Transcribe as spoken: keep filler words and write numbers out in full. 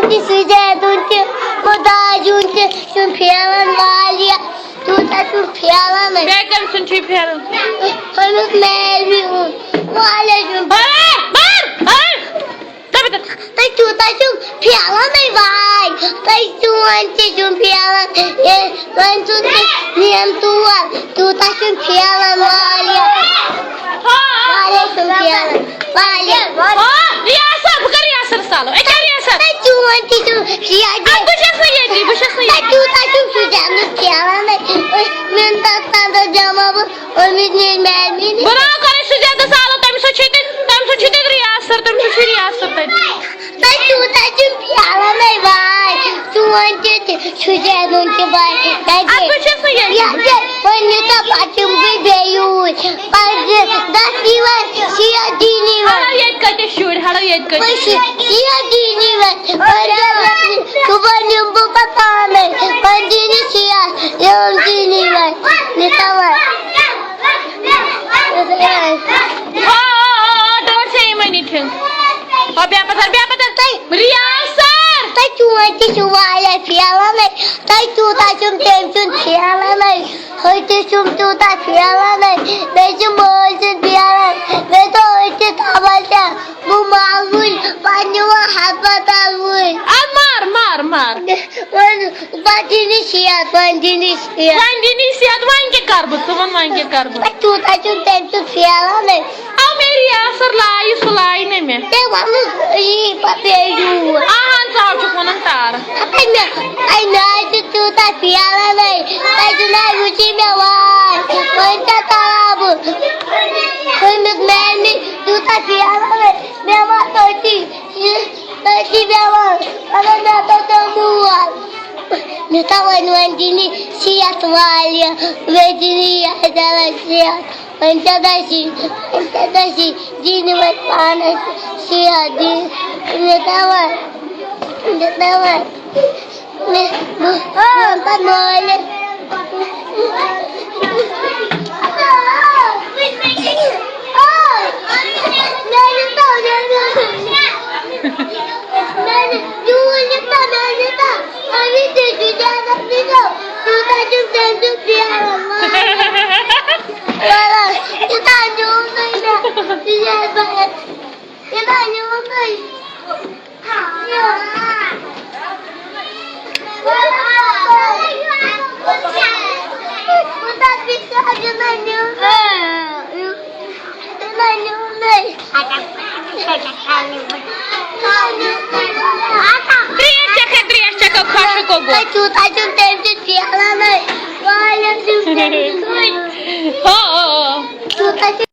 تہِ سُجیدُن تہِ، مُداجُن تہِ چھُم پھیران واریاہ، تیوٗتاہ چھُم پھیران اَسہِ۔ بیٚیہِ کٔمۍ سُنٛد چھُے پھیران؟ ہُمِس میلوِ ہُنٛد واریاہ چھُم۔ بَر، بَر، بَر۔ تَمہِ دۄہ۔ تۄہہِ تیوٗتاہ چھُم پھیران اَسہِ واے، تۄہہِ چون تہِ چھُم پھیران، اے، وۄنۍ چھُم تہِ نِیَن تور، تیوٗتاہ چھُم پھیران واریاہ۔ واریاہ چھُم پھیران۔ واریاہ۔ آ، ریاست، بہٕ کَرٕ ریاستَس تعلق۔ أکیٛاہ ریاست؟ تۄہہِ چون تہِ چھُم پھیران۔ اَدٕ بہٕ چھَس نہٕ ییٚتی، بہٕ چھَس نہٕ تۄہہِ ییٚتی۔ تیوٗتاہ چھُم سُہ جنت پھیران اَسہِ۔ أسۍ مِنتَس تَنٛدَس بیٚہمو بہٕ، أمِس نِش میلہِ مےٚ نِش۔ بہٕ ناو کَرٕ سُجیدَس تعلق، تٔمِس سۭتۍ چھِ تیٚلہِ، تٔمِس سۭتۍ چھِ تیٚلہِ ریاست، تٔمِس سۭتۍ چھِ ریاست تَتہِ۔ تۄہہِ تیوٗتاہ چھُم پھیران اَسہِ واے، چون تہِ تہِ، سُجیدُن تہِ واے۔ تَتہِ۔ اَدٕ بہٕ چھَس نہٕ ییٚتی۔ یَتھ چھِ وۄنۍ یوٗتاہ پَتہٕ یِم بہٕ بیٚیہِ یوٗرۍ۔ پَتہٕ دَہ یِوان، شیٹھ دِنۍ یِوان۔ ہَڑو ییٚتہِ کٔٹِس شُرۍ، ہَڑو ییٚتہِ کٔٹِس۔ پَتہٕ شیٹھ دِنۍ یِوان۔ پَتہٕ صُبحن یِمہٕ بہٕ پَتہٕ پانَے۔ وۄنۍ دِنۍ شیٹھ، یِم دِنۍ یِوان۔ مےٚ تھاوان۔ آ، آ، آ، ڈوٹھ چھےٚ یِمَے نِٹھِنۍ۔ آ، بیٚہہ پَتھر، بیٚہہ پَتھر۔ تۄہہِ ریاض سَر۔ تۄہہِ چون تہِ چھُ واریاہ پھیران اَسہِ۔ تۄہہِ تیوٗتاہ چھُم تٔمۍ سُنٛد پھیران اَسہِ۔ ہُہ تہِ چھُم تیوٗتاہ پھیران اَسہِ۔ مےٚ چھِ مٲلۍ سُنٛد پھیران۔ مےٚ دوٚپ أتھۍ تھاوان ژےٚ بہٕ مالوٕے، پَتہٕ نِوان ہَسپَتال وٕنۍ۔ اَدٕ مار، مار، مار۔ وۄنۍ، وۄنۍ دِنۍ شیٹھ، وۄنۍ دِنۍ شیٹھ۔ وۄنۍ دِنۍ شیٹھ، وۄنۍ کیٛاہ کَرٕ بہٕ؟ ژٕ وَن، وۄنۍ کیٛاہ کَرٕ بہٕ؟ تۄہہِ تیوٗتاہ چھُم تٔمۍ سُنٛد پھیران اَسہِ۔ آو مےٚ ریاض سَر لایہِ، سُہ لایہِ نہٕ مےٚ۔ تٔمۍ ووٚنُس، یی پَتہٕ بیٚیہِ یوٗر۔ اَہَن، ژٕ ہاو چھُکھ وَنان تارٕ۔ ہَتَے مےٚ، اَے مےٚ حظ چھِ تیوٗتاہ پھیران اَسہِ۔ تۄہہِ چھُنہ وٕچھِی مےٚ واے۔ وۄنۍ کیٛاہ کَرٕ ہا بہٕ؟ تٔمِس میلہِ مےٚ تیوٗتاہ پھیران اَسہِ۔ مےٚ وَن تٔتی، تٔتی مےٚ وَن۔ مگر مےٚ دوٚپ تٔمۍ مول۔ مےٚ تھاو وۄنۍ، وۄنۍ دِنۍ شیٹھ واریاہ۔ مےٚ دِنۍ یَتھ دَرَس شیٹھ۔ وۄنۍ کیٛاہ دَسی، وۄنۍ کیٛاہ دَسی، دِنۍ وۄنۍ پانَس شیٹھ دِنۍ۔ مےٚ تھاو وۄنۍ، مےٚ تھاو وۄنۍ۔ مےٚ، بہٕ، بہٕ وَنہٕ پَتہٕ مٲلِس۔ ترٛیش چکھے، ترٛیش چکھو، خۄشک گوٚو۔ تۄہہِ چھُو، تۄہہِ چھُو تٔمۍ سۭتۍ پھیران حظ۔ واریاہ چھُو تٔمۍ سۭتۍ